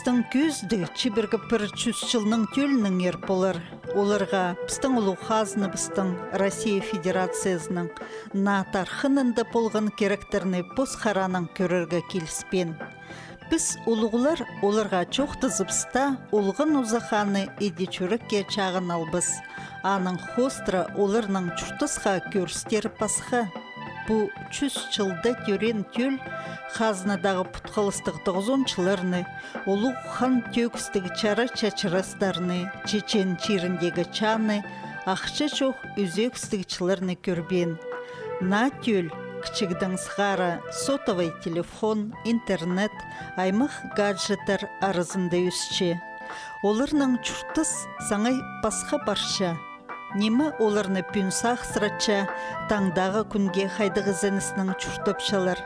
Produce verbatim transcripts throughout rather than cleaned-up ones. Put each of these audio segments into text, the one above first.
Пістің кӧзідіг чибіргі пір чӱс чылның тӧлінеңер полар. Оларға пістің улуғ хазнабыстың, Россия Федерациязының наа тархынында полған киректерні пос харанаң кӧрерге киліспеен. Піс, улуғлар, оларға чоохтазыбыс таа, олған узаханы иди чӱрекке чағын албас. Аның хоостыра оларның чуртасха кӧрістері пасха. Пу чӱс чылда тӧреен тӧл хазнадағы путхалыстығ тоғызончыларны, улуғ хан тӧгістіг чара-чачырастарны, чечен чиріндегі чааны, ахча чох ӱзӧкстіг чыларны кӧрбеен. Наа тӧл кічігдең сығара сотовый телефон, интернет, аймах гаджеттер аразында ӧсче. Оларның чуртас саңай пасха парча. Ниме оларны пӱӱн сағысыратча, таңдағы кӱнге хайдағ ізеніснең чуртапчалар?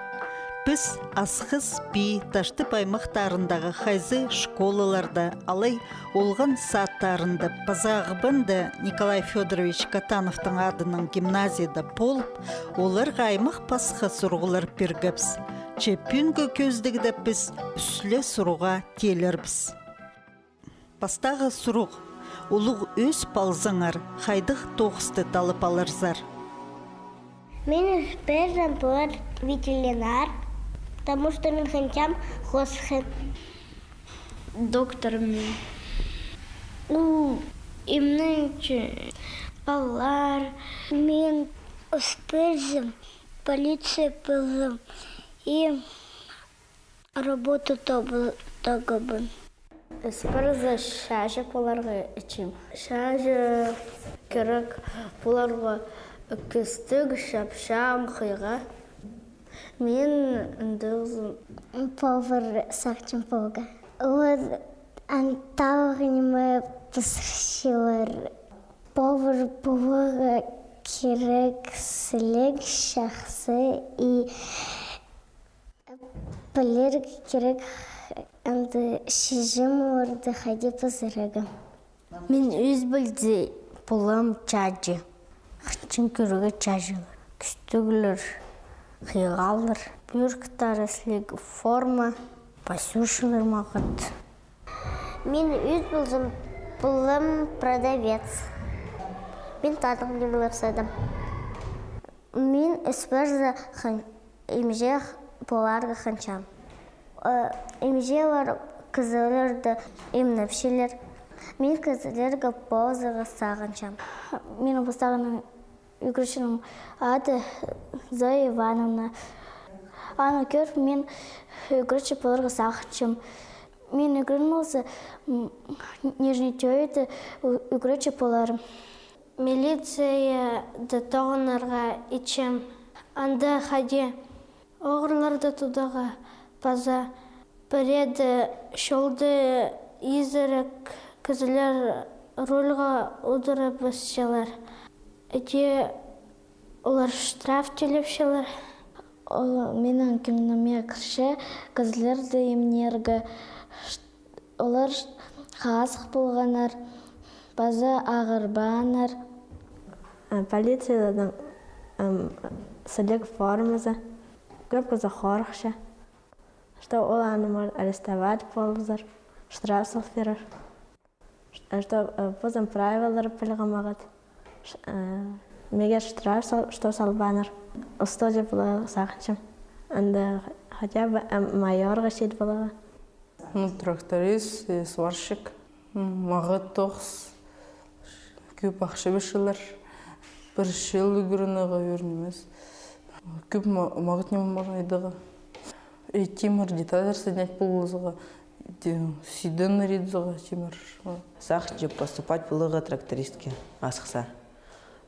Піс Асхыс, Пии, Таштып аймахтарындағы хайзы школаларда алай олған садтарында, паза Ағбанда Николай Фёдорович Катановтың адынаң гимназияда полып, оларға аймах пасха сурығлар пиргебіс. Че пӱӱнгі кӧзідігде піс ӱс ле сурығға теелербіс. Пастағы сурығ. Улуғ ӧс палзаңар, хайдағ тоғысты таллап аларзар? Мин ӧс пирзем, полар ветеринар, потому что мин хынчам хоосха. Доктор мин. Ну, эмненче палар. Мин ӧс пирзем, полиция ползам и работа таб-, табарбын. Ӧс пирзе, чааҷы поларға итчем. Чааҷы кирек поларға кістіг, чапчаам, хыйға. Мин андағ ызым. Повар сағынчам поларға. Ол ан талғанымы пысырчалар. Повар поларға кирек сіліг, чахсы и пілерге кирек анда чиҷем оларды хайди пызырарға. Мин ӧс пілзе полам чааҷы. Хынчам кӧрерге чааҷылар. Кӱстіглер, хыйғалар, пӧріктер, сіліг, форма, пасюшалар мағат. Мин ӧс пілзем, полам продавец. Мин таның нимелер садам. Мин ӧс пирзе хан-, имҷе поларға хынчам. Э, имҷелер кізілерді имнепчелер. Мин кізілерге ползарға сағынчам. Минің пастағының ӱгретчінің ады Зоя Ивановна. Аны кӧріп, мин ӱгретчі поларға сағынчам. Мин ӱгреніп алза, м, Нижний Тӧӧде ӱ-, ӱгретчі поларым. Милицияда тоғынарға итчем. Анда хайди оғырларды тударға, паза пірее дее чолды изірек кізілер рульға удура-пасчалар. Іди олар штраф тӧлепчелер. Ол минің кӧңніме кірче, кізілерді имнирге. Олар хазых полғаннар, паза ағырбааннар. Э, полициядаң, м, сіліг формазы. Кӧп кізі хорыхча, что ол аны может арестовать полызар, штраф сал пирер. Ш-, что, э, позым правилалар пілерге мағат. Ш-, э, меге штраф сал-, что салбааннар. Устаҷы поларға сағынчам. Анда хотя бы, э, майорға чит поларға. Ну, тракторист и сварщик. М, мағат тоғыс. Кӧп ахча пирчелер. Пір чыл ӱгренерге ӱр нимес. Кӧп ма-, мағат ниме пар айдарға. И тимір детальлер соединять полызарға. Сиден ридзыға тимір. Сағынчам поступать поларға трактористке, асхса,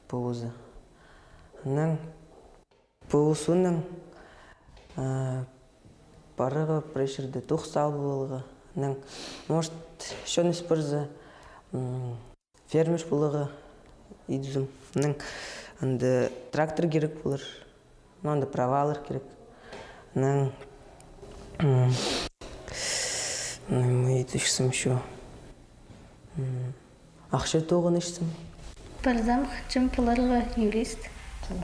ПВОзы. Анаң ПВОзынаң, а, парарға пір чирде тоғыс сал поларға. Анаң, может, чон ӧс пирзе, м, фермер поларға идібізем. Анаң анда трактор кирек полар. Ну, анда правалар кирек. Анаң, м, ну, ниме идібізем ещё. М, ахча тоғынчам. Пірдеезім хынчам поларға юрист.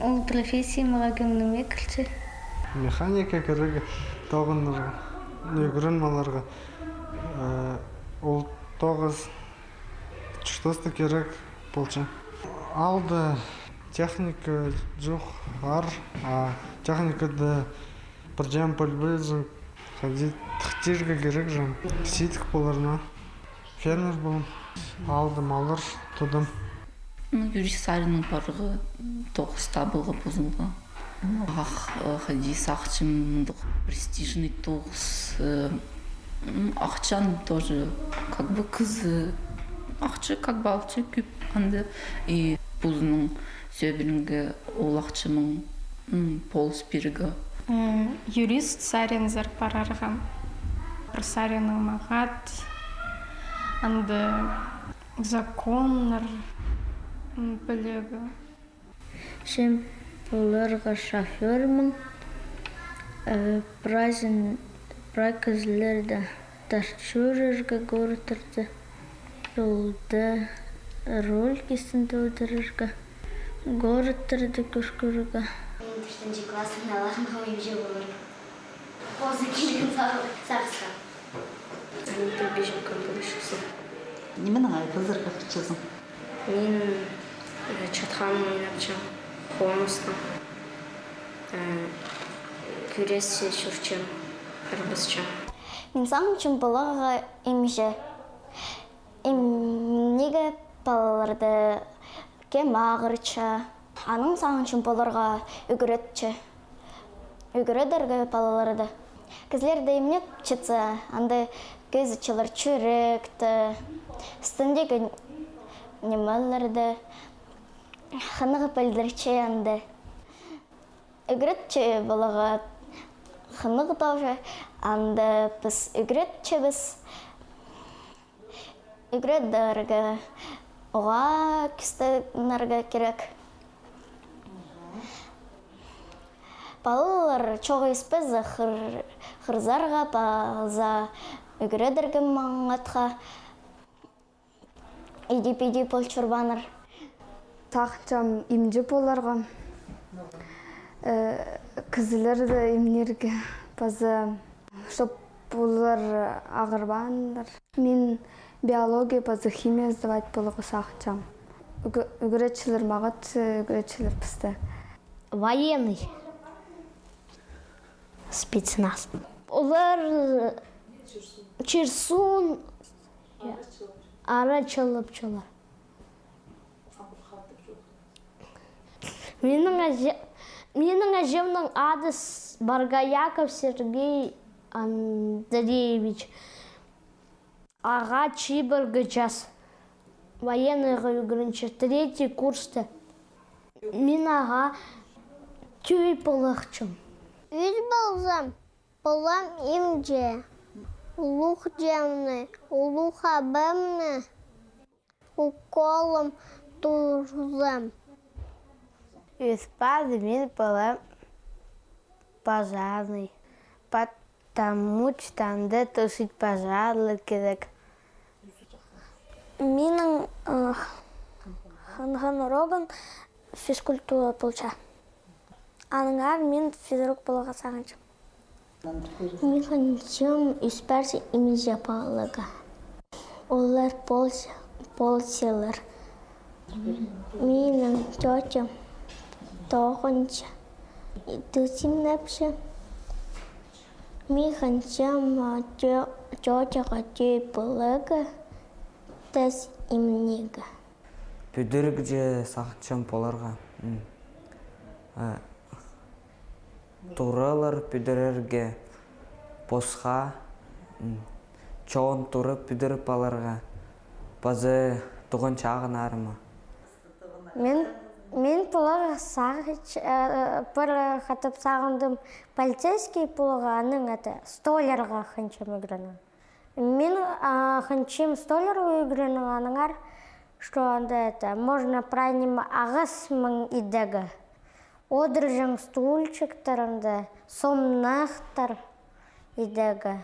Ол профессия мағаа кӧңніме кірче. Механика кирек тоғынарға, ӱгреніп аларға. Э, Ол тоғыс чуртаста кирек полча. Аалда техника чох, аар, а техникада пір дее полбаҷаң, хайди тыхтирға кирек же. Сидік поларына. Фермер полам, аалда маллар тудам. Ну, Юрис Саринның парығы тоғыс табылға, позылға. Ах, э, хайди сағынчам, мындағ престижный тоғыс, э, м, ахчаң тоже, как бы, кізі ахча, как бы, алча кӧп анда. И позының сӧбіреңге ол ахчанаң, м, полыс пирерге. М, Юрис Саринзар парарға. Пір Саринның мағат, анда законнар, м, пілерге. Син поларға шофёрмын, э, празин, прай кізілерді тартып чӧрерге городтарда, чолда ролик істен толдырарға, городтарды кӧргізерге. Мин тӧртінҷі класстың алғанғам имҷі поларға. Позы килген сағ-, сағысха. Аны пілбинчем, кем полчазың. Нименең айғазарға хынчазың? Мин, э, чатхан ойнапчам, хомыстаң, э, кӱресче чӧрчем, арбасчам. Мин сағынчам поларға имҷі. Имнеге палаларды кем ағырча, анаң сағынчам поларға ӱгретчі. Ӱгредерге палаларды. Кізілерді имнеп чатса, анда кӧзітчелер чӱректі, істіндегі нимелерді, хынығ пілдірче анда. Ӱгретчі поларға хынығ тоже, анда піс ӱгретчебіс. Ӱгредерге, уғаа кӱстенерге кирек. Палалар чоғыл испезі хыр-, хырзарға паза ӱгредерге маңатха. Иди-піди пол чӧрбееннер. Сағынчам имҷі поларға, э, кізілерді имнирге, паза чтоб олар ағырбааннар. Мин биология паза химия сдавать поларға сағынчам. Ӱг-, ӱгретчілер мағат, э, ӱгретчілер пісті. Военный. Спецназ. Олар, э, чир-суун, я, ара чылапчалар. Минің аҷа-, минің аҷамның ады С-, Боргояков Сергей Андреевич. Ағаа чибіргі час. Военныйға ӱгренче, третий курста. Мин ағаа тӧӧй поларҷым. Ӧс ползам, полам имҷі. Улуғ іҷемні, улуғ абамны уколым турзам. Ӧс парзам, мин полам пожарный. Потому что анда тушить пожарлар кирек. Минің, э, хынған урогым физкультура полча. Аннаңар мин физрук поларға сағынчам. Мин хынчам ӧс парзам имҷі поларға. Олар полча-, полчалар. Минің тётям тоғынча, тус имнепче. Мин хынчам, а, тё-, тётяға тӧӧй поларға, тас имнирге. Пӱдірігҷі сағынчам поларға. М. А, туралар пӱдірерге, посха, м, чоон тура пӱдіріп аларға, паза туған чағыннарыма. Мин, мин поларға сағынч-, э, пір хатап сағындым полицейский поларға, анаң это, столярға хынчам ӱгренерге. Мин, а, хынчам столярға ӱгренерге, аннаңар, что анда это, можно прай ниме ағас мынаң идерге. Одырҷаң стульчиктер анда, сомнахтар идерге.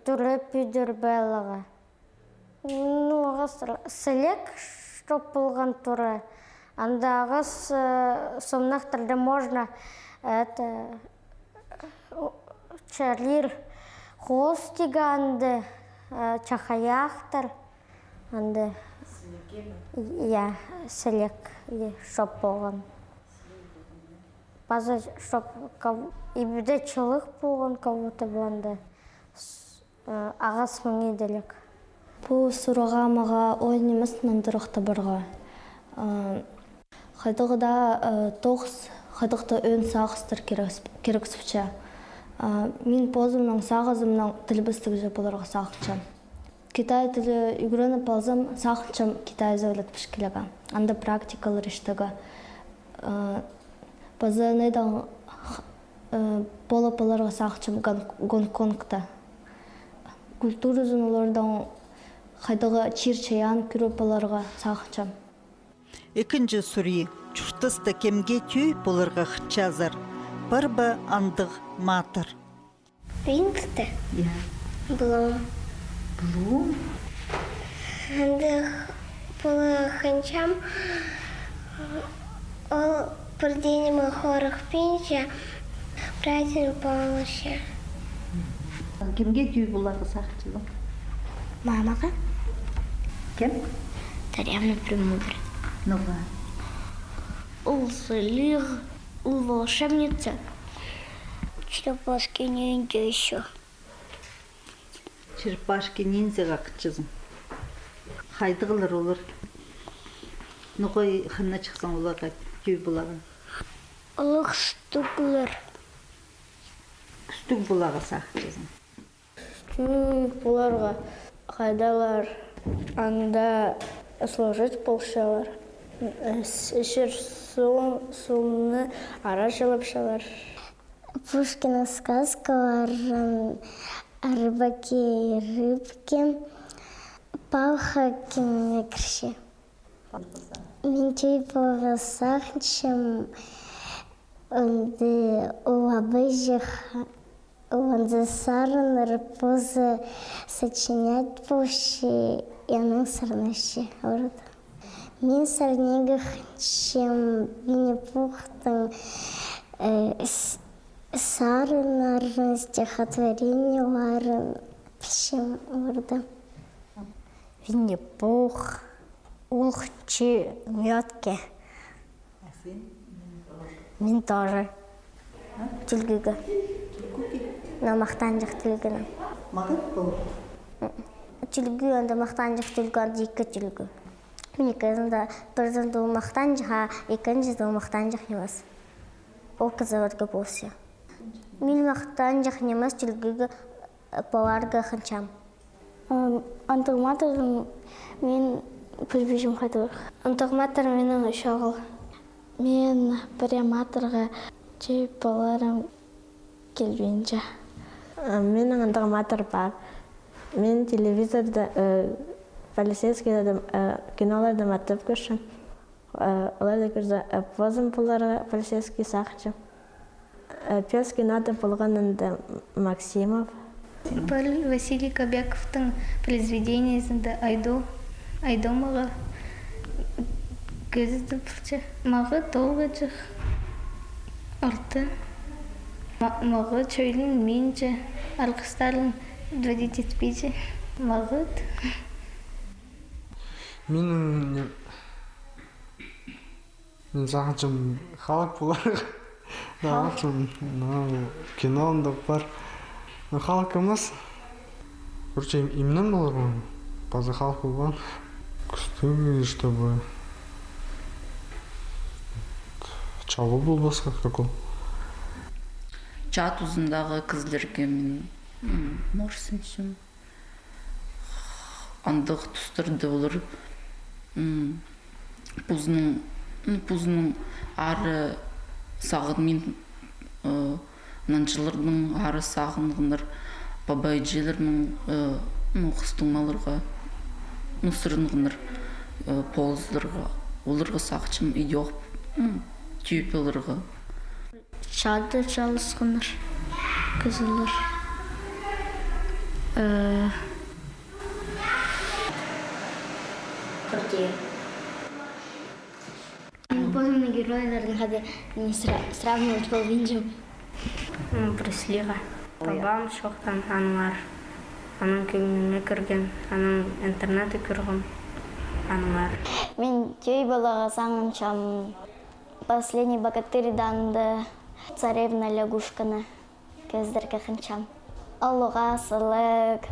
Тура пӱдіріп аларға. Ну, ағас сіліг, чтоб полған тура. Анда ағас, э, сомнахтарда можно, это, о, чарир хоос тигенде, Э, чахайахтар, анда, я, сіліг, я, шоп полған. Паза шоп, ков-, ибде чылығ полған, как будто бы анда с-, э, ағас маңнай иділіг. Пу сурығға мағаа оой нимес нандырох табарға. Э, хайдағ даа, э, тоғыс, хайдағ даа ӧӧн сағыстар кирек-, кирексіпче. Э, мин позымның сағызымнаң тілбестіг поларға сағынчам. Китай тілі ӱгреніп алзам, сағынчам Китайзар ӧлетпіс килерге. Анда практикалар іштігі. Э, паза нең дее, э, полып аларға сағынчам Гон-, Гонконгта. Культуразын оларның хайдағ чир-чайаан кӧріп аларға сағынчам. Ікінҷі сурығ. Чуртаста кемге тӧӧй поларға хынчазар? Пар ба андағ матыр? Пинкті? Я. Блум. Блум? Андағ поларға хынчам, ол пірдеңе ниме хорыхпинча, пірдеңе полча. Кемге тӧӧй поларға сағынчазың? Мамаға. Кем? Царевна Премудрая. Ноға? Ол сіліг, ол волшебница. Черепашки-ниндзя ещё. Черепашки-ниндзяға хынчазың? Хайдағлар олар? Ноға хынчазың оларға тӧӧй поларға? Олар кӱстіглер. Кӱстіг поларға сағынчазың? Кӱстіг поларға, хайдағлар анда служить полчалар. Чир-суун, суунны арачылапчалар. Пушкиннің сказкаларын, «Рыбаки и рыбки», «Палха» кӧңніме кірче. Мин тӧӧй поларға сағынчам, анда ол абайҷах, ол анда сарыннар позы сочинять полча, и анаң сарнапча орта. Мин сарнирға хынчам Винни-Пухтың, э, с-, сарыннарын, стихотворениелерін пілчем орта. Винни-Пух, улуғ чиңӧтке. А син? Мин тоже. А? Тӱлгӱге. Тӱлгӱге? Но махтанҷах тӱлгӱнең. Мағат полып? М. Тӱлгӱ, анда махтанҷах тӱлгӱ, анда ікі тӱлгӱ. Мин ікізін дее, пірсінде ол махтанҷах, а ікінҷізі ол махтанҷах нимес. Ол кізі ӧрге полча. Мин махтанҷах нимес тӱлгӱге, э, поларға хынчам. М, андағ матырны мин пілбинчем хайдағ. Андағ матыр минің чоғыл. Мин пірее матырға тӧӧй поларым килбинче. Э, минің андағ матыр пар. Мин телевизорда, э, полицейскийлерді, э, киноларда матап кӧрчем. Э, оларны кӧрзе, э, позым поларға полицейский сағынчам. Э, пӧзік кинода полған анда Максимов. Пар Василий Кобяковтың произведениезінде Айдо, Айдо мағаа кӧзідіп полча. Мағат толғаҷах орта. Ма-, мағат чойланминча, арғыстарын водить итпинче. Мағат. Минің, мин сағынчам Халк поларға. Да, Халк? Халк, ну, кинода пар. Ну, Халк нимес. Короче, им-, имнең поларға, паза Халк полған. Кӱстіг, чтобы чалығ полбасха, как ол. Чаа тузындағы кізілерге мин, м, морсынчам. Андағ тустарда олар, м, позының, м, позының ары сағын-, мин, э, нанҷыларның ары сағынғаннар, паба-іҷелернің, э, ну, хыстың маларға, ну, сырынғаннар, э, позыларға, оларға сағынчам, идӧк, м, тӧӧй поларға. Чаада чааласханнар кізілер. Э, мин позымны геройларнаң хайди не сра-, сравнивать полбинчам. М, Брюс Лиға. Пабам чоохтаан аннаңар. Аның кӧңніне Кӧргем, анаң интернетте кӧргем, аннаңар. Мин тӧӧй поларға сағынчам «Последний богатырь» анда царевна лягушканы кӧзідерге хынчам. Ол уғаа сылығ,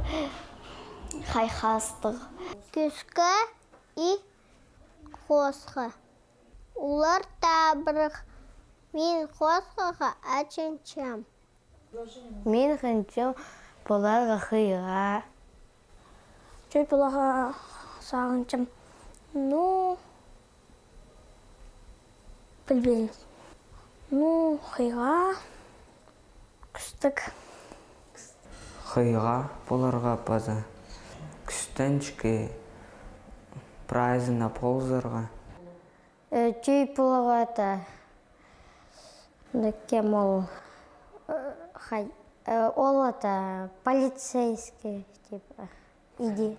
хайхастығ. Кӱске и хосха. Олар табырах. Мин хосхаға ачынчам. Мин хынчам поларға хыйға. Тӧӧй поларға сағынчам. Ну, пілбеем. Ну, хыйға кӱстіг. Хыйға поларға паза кӱстенчең прайзына ползарға. Э, тӧӧй поларға та, да кем ол, э, хай-, э, ол та полицейский, типа, иди.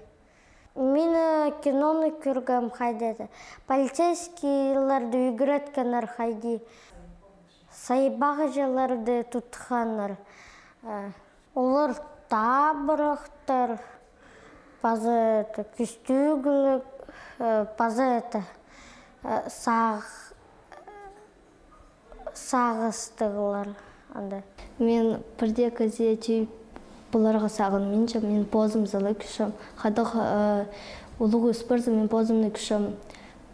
Мин, э, киноны кӧргем, хайда да полицейскийлерді ӱгреткеннер, хайди сайбағҷыларды тутханнар. Э, олар табырахтар, паза это, кӱстігліг, э, паза это, э, сағ-, сағыстығлар анда. Мин пірдее кізее тӧӧй поларға сағынминчам, мин позымзар ла кӧрчем. Хайдағ, э, улуғ ӧс парза, мин позымны кӧрчем.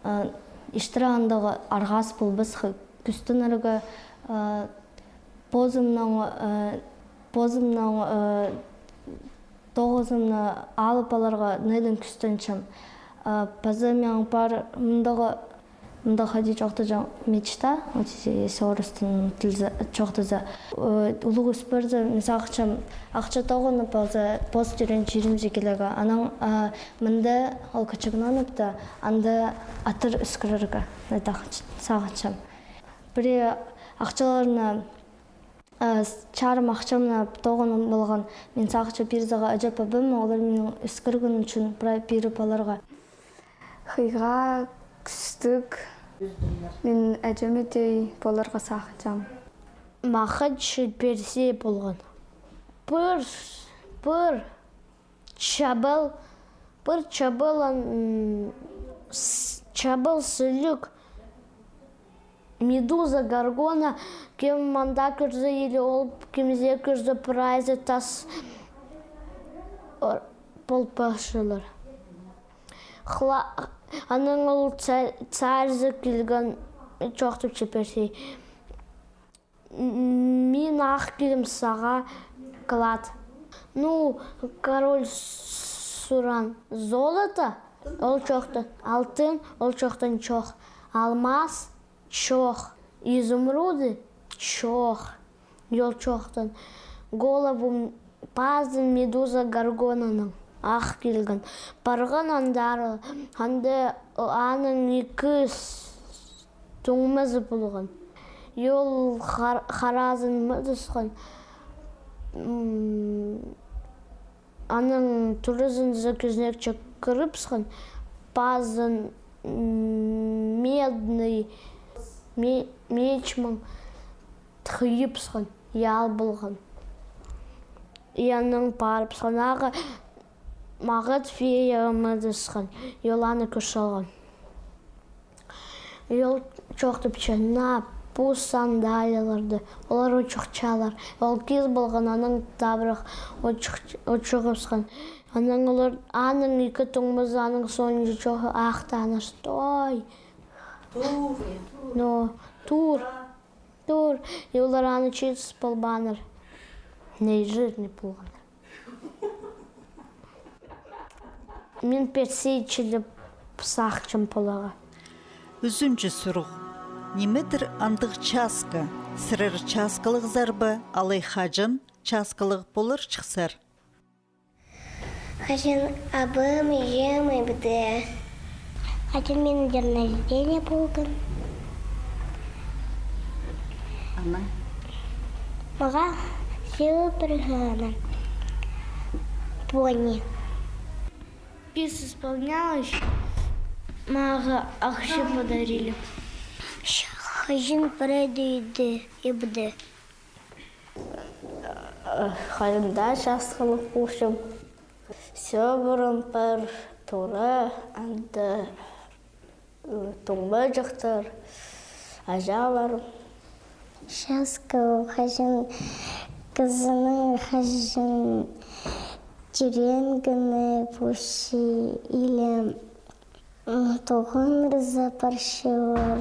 Э, иштіре андағ арғас полбасха кӱстенерге, э, позымның, э, позымның, э, тоғызымны алып аларға ниидең кӱстенчем. Э, паза мин пар мындағ, мындағ хайди чоохтаҷаң, мечта, вот если орыстың тілзі чоохтаза. Э, улуғ ӧс парза, мин сағынчам, ахча тоғынып алза, пос тӧреен чирімҷе килерге. Анаң, э, мында ол кічіг нанып та, анда аттар ӧскірерге, ниидең сағынчам. Пірее ахчаларны, э, с-, чарым ахчамны тоғынып алған. Мин сағынчам пирзеге аҷа-пабам, олар минің ӧскірген ӱчӱн прай пиріп аларға. Хыйға, кӱстіг. Мин аҷама тӧӧй поларға сағынчам. Мағаа чіли персей полған. Пір, пір чабал, пір чабал, м, с-, чабал сіліг медуза горгона, кем анда кӧрзе, или ол кемзер кӧрзе, прайзы тас, ор-, пол парчалар. Хла-, анаң ол ца-, царьзар килген, чоохтапча персей. М-, мин ах килем сағаа клад. Ну, король суран: золото? Ол чоохтаан алтын, ол чоохтаан чох. Алмаз? Чох. Изумруды? Чох. Ол чоохтаан голову пазын медуза горгонаның. Ах килген. Парған андар, анда аның ікі с-, туңмазы полған. Ол хар-, харазын мыдысхан. М, аның туразынзар кӱзнекче кіріпсхан, пазын, м, медный ме-, мечмең тыйыпсхан, ял полған. И анаң парыпсхан, ағаа мағат фея мыдысхан, ол аны кӧр салған. И ол чоохтапча: на, пу сандалияларды, олар учухчалар. Ол кис полған, анаң табырах учух-, учухчатхан. Анаң олар, аның ікі туңмазы аның соонҷа чоохтааннар: стой! Тур! Но, тур! Тур! И олар аны читіс полбааннар. Ней жирный полғаннар. Мин персей чіли сағынчам поларға. Ӱзінҷі сурығ. Ниме-дір андағ часка? Сірер часкалығзар ба, алай хаҷан часкалығ поларҷыхсар? Хаҷан абам, іҷем ибде. Хаҷан минің день рождения полған. Ана? Мағаа сыйлығ пиргені пони. Пис исполнялось, мағаа ахча подарили. Хаҷан пірее дее ибде. Хайдағ-да часкалығ полчам. Сӧбірем пар, тура, анда, ы, туңмаҷахтар, аҷаларым. Часка ол хаҷан кізінің хаҷан тӧреен кӱні полча, или, м, туғаннар за парчалар,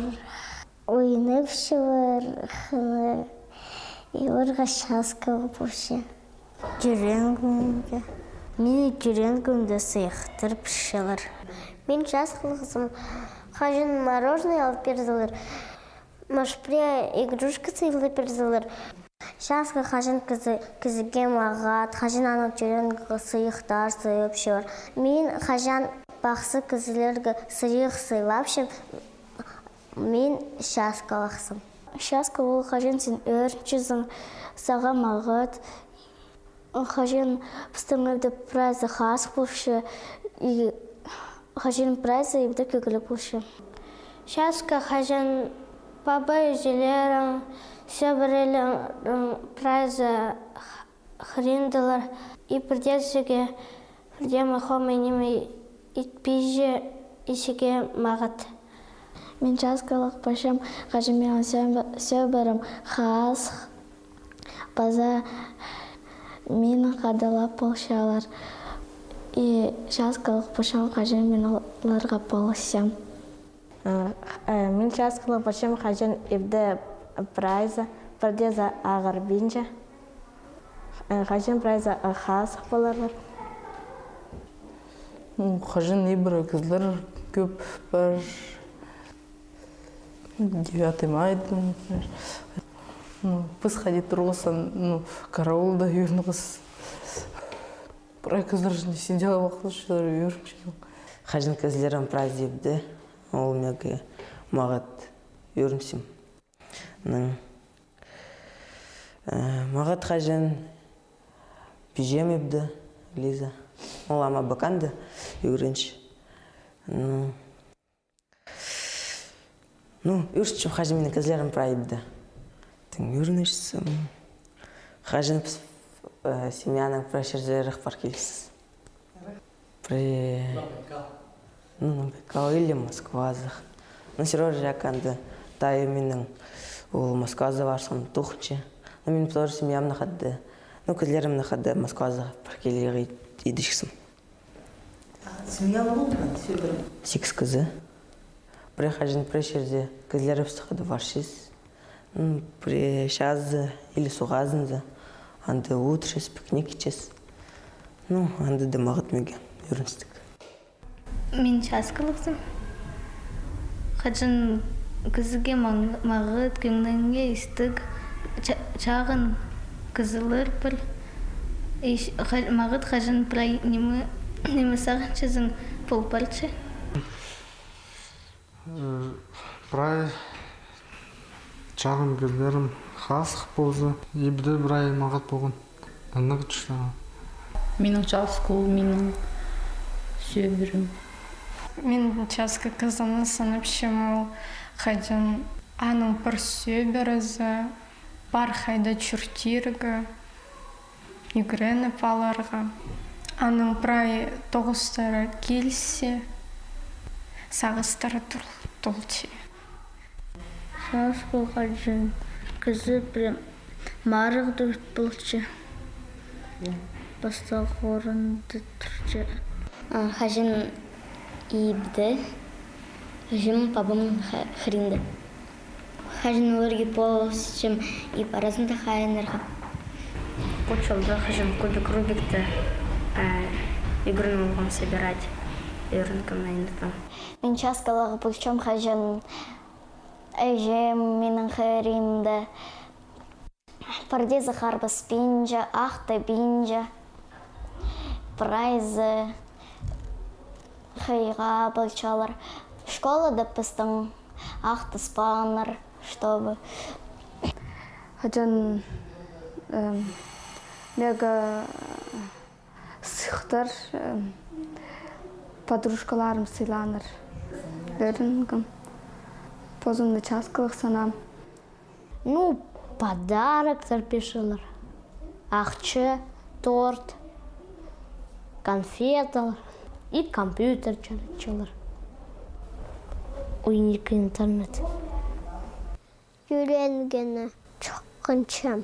ойнапчалар, хынығ, и оларға часка ол полча. Тӧреен кӱнге. Минің тӧреен кӱнімде сыйыхтар пирчелер. Мин часкалығзым, хаҷан мороженое алып пирзелер, может, пірее игрушка сыйлап пирзелер. Часка хаҷан кізі, кізіге мағат, хаҷан аның тӧреен кӱнге сыйыхтар сыйлапчалар. Мин хаҷан пахсы кізілерге сыйых сыйлапчам, мин часкалығзым. Часка ол хаҷан син ӧрінчезің, сағаа мағат. Хаҷан пістің ибде прайзы хазых полча, и хаҷан прайзы ибде кӧгліг полча. Часка хаҷан паба-іҷелерің, сӧбірелерің прайзы хыринделер, и пірдеезі, пірдеезі хомай ниме итпинче, и сиге мағат. Мин часкалығ полчам, хаҷан минің сӧбі-, сӧбірем хазых, паза мині хада ла полчалар. И часкалығ полчам, хаҷан мин оларға полысчам. Э, э, мин часкалығ полчам, хаҷан ибде прайзы, пірдеезі ағырбинча. Э, хаҷан прайзы, э, хазых поларлар. М, хаҷан ибіре кізілер кӧп пар. Девятый майда, например. Ну, піс хайди турғыс, ну, караулда ӧрінгебіс. Прай кізілер синде ла вахлаштыр, ӧрінчем. Хаҷан кізілерім прайзы ибде, ол мағат, ӧрінчем. Ну, э, мағат хаҷан пиҷем ибде, Лиза. Ол ам абаканда ӧрінче. Ну, ну, ӧрінчем, хаҷан минің кізілерім прай ибде. Тың ӧрінчем. Хаҷан піс, э, семьянаң прай чирзерге пар килчебіс. При-, ну, на Байкал или Москвазар. Ну, Серёжа анда тайы минің, ол Москвазар парза тоғынча. Ну, мин тоже семьямнаң хада, ну, кізілерімнең хада Москвазар пар килерге ит-, идіпчем. А семья улуғ ма, сӧбірем? Сигіс кізі. Пірее хаҷан пірее чирде кізілерібіс хада парчабыс. М, пірее чазы или суғ азында, анда одырчабыс, пикник итчебіс. Ну, анда даа мағат мағаа, ӧріністіг. Мин часкалығзым. Хаҷан кізіге маң-, мағат, кӧңніңе истіг, ча-, чағын кізілер пар. И х-, ха-, мағат хаҷан прай ниме, ниме сағынчазың, пол парча. Э, прай чағын кізілерім хазых полза, ибде прай мағат полған. Аннаңар чуртаам. Минің часка ол минің сӧбірем. Мин часка кізіні сынапчам, ол хаҷан аның пір сӧбірезі пар хайда чуртирға, ӱгреніп аларға. Аның прай тоғыстары килісче, сағыстары тол-, толча. Часка ол хаҷан кізі прям марығда полча. Пастағы орында турча. А, хаҷан ибде, хаҷан пабам ха-, хыринда. Хаҷан оларға полысчам и паразында хайынарға. Пу чолда хаҷан кубик Рубикті, э, ӱгреніп алғам собирать. Ӧрінгем, айныттым. Мин часкалығ полчам, хаҷан іҷем минің хыринда. Пірдеезі харбаспинча, ахтабинча. Прайзы хыйға полчалар. Школада пістің ахтаспааннар, чтобы. Хаҷан, эм, мағаа сыйыхтар, эм, подружкаларым сыйлааннар. Ӧрінгем. Позымны часкалығ санаам. Ну, подароктар пирчелер. Ахча, торт. Конфеталар и компьютер чарчылар. Ойники интернет. Ӱренгені чоохтанчам.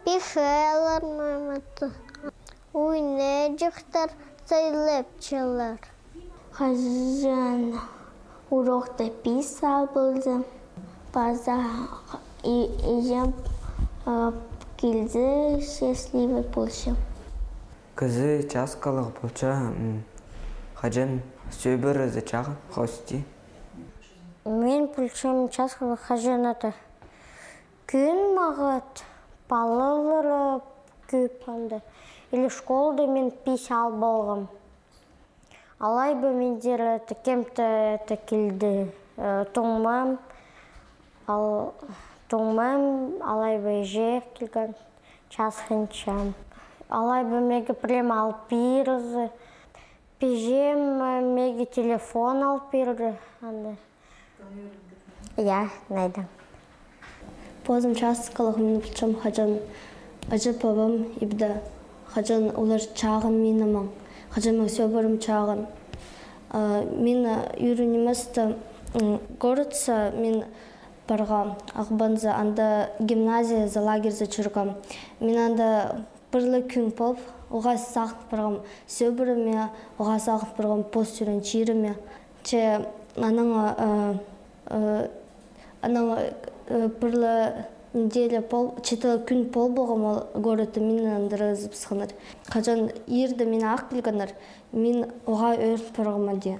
Пихелер маматы. Уйнаҷахтар сайлапчалар. Хаҷан урокта пис ал ползам, паза и-, иҷем, а, килзе, счастливый полчам. Кізі часкалығ полча, м, хаҷан сӧбірезі чағын хости. Мин полчам часкалығ хаҷан ада кӱн мағат, палалар кӧп анда. Или школда мин пис ал полғам. Алай ба миндер это кем-то это килді, э, туңмам, ал, туңмам, алай ба иҷе килген, часхынчам. Алай ба меге пірем ал пирзе, пиҷем, э, меге телефон ал пирді, анда. Я, найдаң. Позым часкалығ мин полчам, хаҷан аҷа-пабам ибде, хаҷан олар чағын минің маң, хаҷан мин сӧбірем чағын. А, мин, а, ӱренместе, м, городса мин парғам, Ағбанза, анда гимназияза, лагерьза чӧргем. Мин анда пір ле кӱн полып, уғаа сағын парғам сӧбіреме, уғаа сағын парғам пос тӧреен чиріме. Че анаң, э, э, анаң, э, пір ле неделя пол, читі кӱн пол полғам ол городта, миннең андыра ызыбысханнар. Хаҷан ирде мин ах килгеннер, мин уғаа ӧрін парғам ада.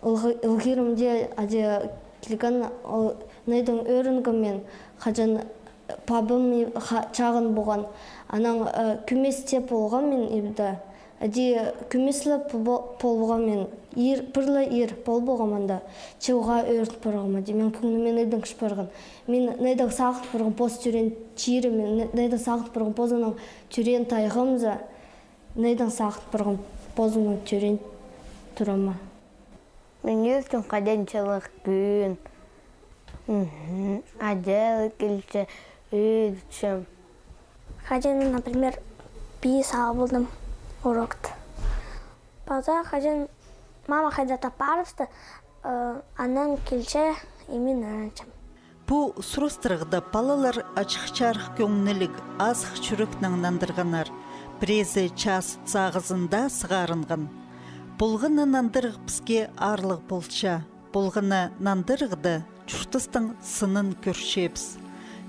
Ылғы-, ылғирымда ада килген, ол найдаң ӧренгем мин, хаҷан пабам и-, ха-, чағын полған. Анаң, э, кӧмес тіп полғам мин ибде. Ада кӧмес ле пол-, полғам мин. Ир, пір ле ир пол полғам анда. Че уғаа ӧрін парғам ада. Мин кӧңніме найдаң кірче парған. Мин найдаң сағын парғам пос тӧреен чиріме, най-, найдаң сағын парғам позымның тӧреен тайғамза. Найдаң сағын парғам позымның тӧреен турама. Мин ӧрчем, хаҷан чылығ кӱн. Мгм. Аҷа килче, ӧрчем. Хаҷан, например, пис ал полдым урокта. Паза хаҷан мама хайда-да парыбысты, э, анаң килче, и мин ӧрінчем. Пу сурастырығда палалар ачых-чарых кӧңніліг, азых чӱрекнең нандырғаннар. Піреезі час сағызында сығарынған. Полғаны нандырығ піске аарлығ полча. Полғаны нандырығда чуртастың сынын кӧрчебіс.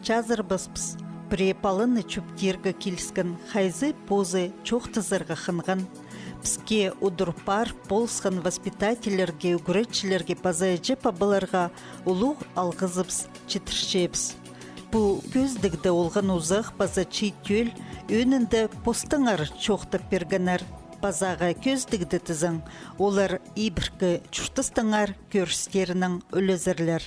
Чазырбаспыс, пірее паланы чӧптирге киліскен, хайзы позы чоохтазарға хынған. Піске удур пар полысхан воспитательлерге, ӱгретчілерге паза іҷе-пабаларға улуғ алғызыбыс читірчебіс. Пу кӧзідігде олған узах паза чиит тӧл ӧӧнінде постаңар чоохтап пиргеннер. Пазағы кӧзідігде тізең, олар ибіркі чуртастаңар кӧрістерінең ӱлезерлер.